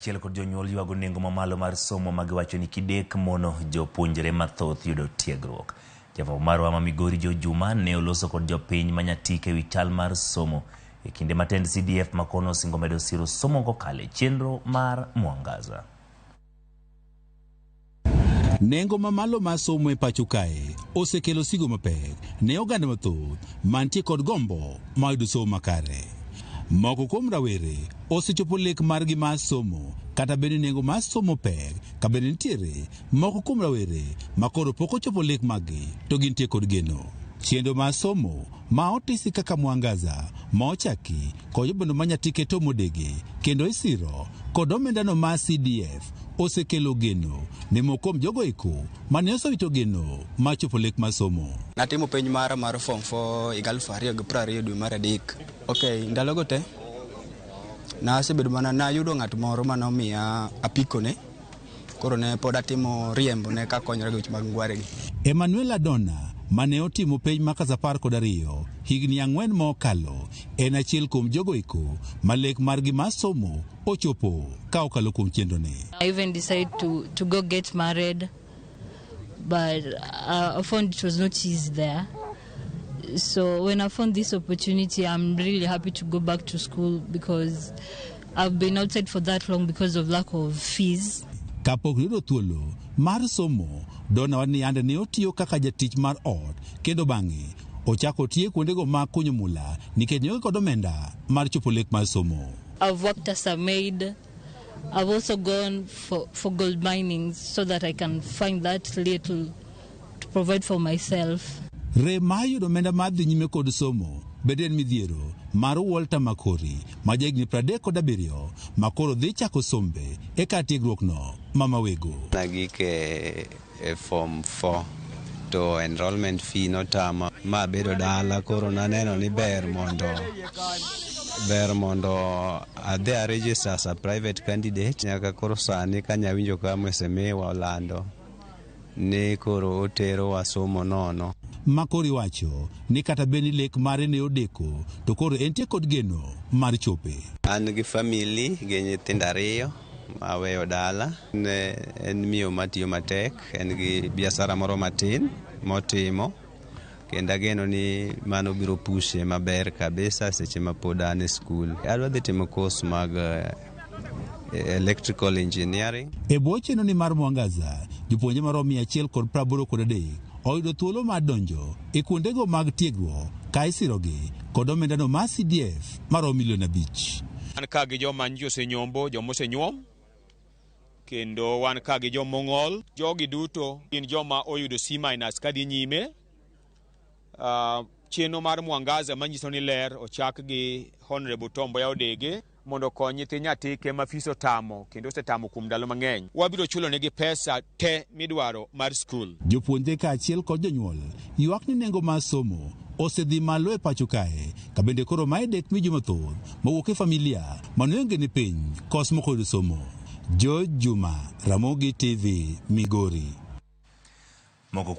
Achiel kod jonyuol ywago nengo mamalo mar somo ma giwacho ni kidek mono jopuonjre mathoth yudo tiegruok. Jafwambo marwa ma Migori Joe Juma ne oloso kod jopiny ma Nyatike ewi chal mar somo e kinde ma tend CDF ma kono osingo medo siro somo kokalo e chenro mar Mwangaza. Nengo mamalo mar somo e pacho kae osekelo sigo mapek ne oganda mathoth mantie kod gombo mar yudo somo makare. Moko kuom rawere osechopo lek margi mar somo kata bende nengo mar somo pek ka bende nitiere moko kuom rawere ma koro pok ochopo lek maggi to gintie kod geno. Chenro mar somo ma otisi kaka Mwangaza ma ochaki kod jobondo ma Nyatike Tom Odege kendo isiro kod omendano mar CDF osekelo geno ne moko kuom jogo eko mane osewito geno mar chopo lek mar somo. Natimo penj mara mar form 4 higa 2020 dwe mar 3. Ok, ndalogo te nasebedo mana nayudo ng'at moro manomiya apikone, koro ne pod atimo riembo ne kakonyora gi weche mag ngware gi. Emmanuel Adona mane otimo penj mar klas 12 higni 4 mokalo en achiel kuom jogo eko ma lek margi mar somo ochopo ka okalo kuom chenroni. I even decided to go get married, but I found it was not easy there. So when I found this opportunity, I'm really happy to go back to school because I've been outside for that long because of lack of fees. Kapok yudo thuolo mar somo, Donna wacho ni yande ne otiyo kaka jatich mar ot kendo bang'e ochako tiye kuondego mag kunyo mula nikech ne onge kod omenda mar chopo lek mar somo. I've worked as a maid. I've also gone for gold mining so that I can find that little to provide for myself. Rem mar yudo omenda mar dhi nyime kod somo bende en midhiero mar Walter Makori ma jahigni 37 ma koro dhi chako sombe e kar tiegruok no ma Mawego. Nagik e form 4 to enrollment fee notama ma abedo dala, koro naneno ni ber mondo adhi a register as a private candidate nyaka koro sani kanyawinjo ka mheshimiwa olando ni koro oterowa somo nono. Makori wacho ni kata bed ni lek mare ne odeko to koro entie kod geno mar chope. An gi family gi nyithindo ariyo maweyo dala. Ne en miyo matiyo matek, en gi biashara moro matin motimo kendo ageno ni mano biro pushe maber kabisa seche ma pod an e skul. Adwa dhi timo course mag electrical engineering. E bwo chenro ni mar Mwangaza, jopuonjre maromo 183 oyudo thuolo mar donjo e kuondego mag tiegruok ka isirogi kod omendano mar CDF maromo milion 5. Wan ka gi joma nji osenyombo, joma osenyuom, kendo wan ka gi joma ong'ol. Jogi duto gin joma oyudo C minus kadhi nyime. Chenro mar Mwangaza manyiso ni ler ochak gi Honorable Tom Mboya Odege mondo okony nyithi Nyatike ma fees otamo kendo osetamo kuom ndalo mang'eny. Wabiro chulo negi pesa te midwaro mar skul. Jopuonjre kaachiel kod jonyuol ywak ni nengo mar somo osedhi malo e pacho kae ka bende koro mae dek mi ji mathoth mawuok e familia manwenge ni piny kos moko yudo somo. George Juma, Ramogi TV, Migori. Moko